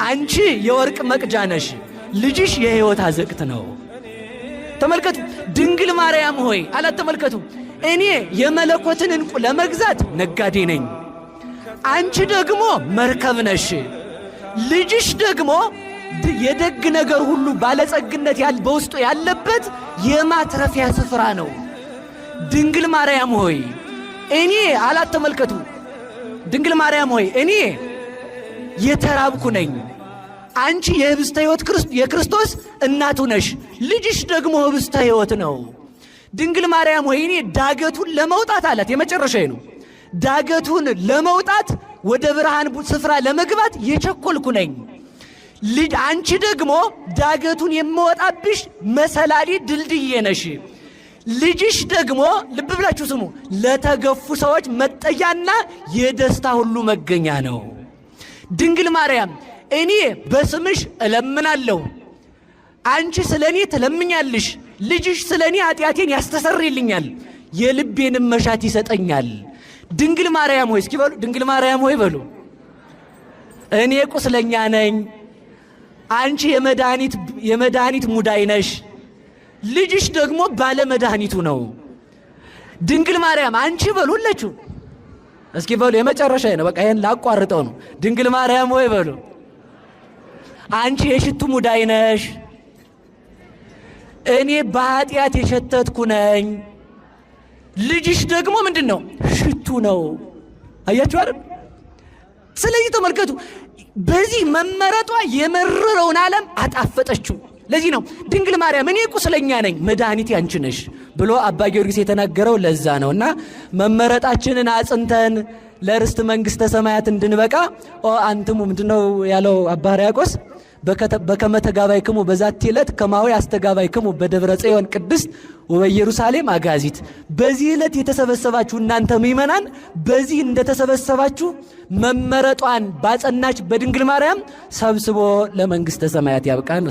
አንቺ የወርቅ መቅጃ ነሽ፣ ልጅሽ የሕይወት አዘቅት ነው። ተመልከቱ። ድንግል ማርያም ሆይ አላት። ተመልከቱ፣ እኔ የመለኮትን ዕንቁ ለመግዛት ነጋዴ ነኝ፣ አንቺ ደግሞ መርከብ ነሽ፣ ልጅሽ ደግሞ የደግ ነገር ሁሉ ባለጸግነት በውስጡ ያለበት የማትረፊያ ስፍራ ነው። ድንግል ማርያም ሆይ እኔ አላት። ተመልከቱ፣ ድንግል ማርያም ሆይ እኔ የተራብኩ ነኝ፣ አንቺ የህብስተ ሕይወት የክርስቶስ እናቱ ነሽ፣ ልጅሽ ደግሞ ህብስተ ሕይወት ነው። ድንግል ማርያም ሆይ እኔ ዳገቱን ለመውጣት አላት፣ የመጨረሻዬ ነው። ዳገቱን ለመውጣት ወደ ብርሃን ስፍራ ለመግባት የቸኮልኩ ነኝ። ልጅ አንቺ ደግሞ ዳገቱን የምወጣብሽ መሰላሌ ድልድዬ ነሽ። ልጅሽ ደግሞ ልብ ብላችሁ ስሙ፣ ለተገፉ ሰዎች መጠጊያና የደስታ ሁሉ መገኛ ነው። ድንግል ማርያም እኔ በስምሽ እለምናለሁ፣ አንቺ ስለ እኔ ትለምኛለሽ፣ ልጅሽ ስለ እኔ ኃጢአቴን ያስተሰርይልኛል፣ የልቤንም መሻት ይሰጠኛል። ድንግል ማርያም ሆይ እስኪ በሉ፣ ድንግል ማርያም ሆይ በሉ፣ እኔ ቁስለኛ ነኝ፣ አንቺ የመድኃኒት ሙዳይ ነሽ፣ ልጅሽ ደግሞ ባለመድኃኒቱ ነው። ድንግል ማርያም አንቺ በሉ፣ ሁላችሁ እስኪ በሉ፣ የመጨረሻ ነው፣ በቃ ይሄን ላቋርጠው ነው። ድንግል ማርያም ሆይ በሉ፣ አንቺ የሽቱ ሙዳይ ነሽ፣ እኔ በኃጢአት የሸተትኩ ነኝ፣ ልጅሽ ደግሞ ምንድን ነው? ሽቱ ነው። አያችሁ አይደል? ስለዚህ ተመልከቱ፣ በዚህ መመረጧ የመረረውን ዓለም አጣፈጠችው። ለዚህ ነው ድንግል ማርያም እኔ ቁስለኛ ነኝ መድኃኒቴ አንቺ ነሽ ብሎ አባ ጊዮርጊስ የተናገረው ለዛ ነው። እና መመረጣችንን አጽንተን ለርስት መንግሥተ ሰማያት እንድንበቃ ኦ አንትሙ ምንድነው ያለው አባ ሕርያቆስ? በከመ ተጋባይክሙ በዛቲ ዕለት ከማሁ አስተጋባይክሙ በደብረ ጽዮን ቅድስት ወበኢየሩሳሌም አጋዚት። በዚህ ዕለት የተሰበሰባችሁ እናንተ ምእመናን በዚህ እንደተሰበሰባችሁ መመረጧን ባጸናች በድንግል ማርያም ሰብስቦ ለመንግሥተ ሰማያት ያብቃን።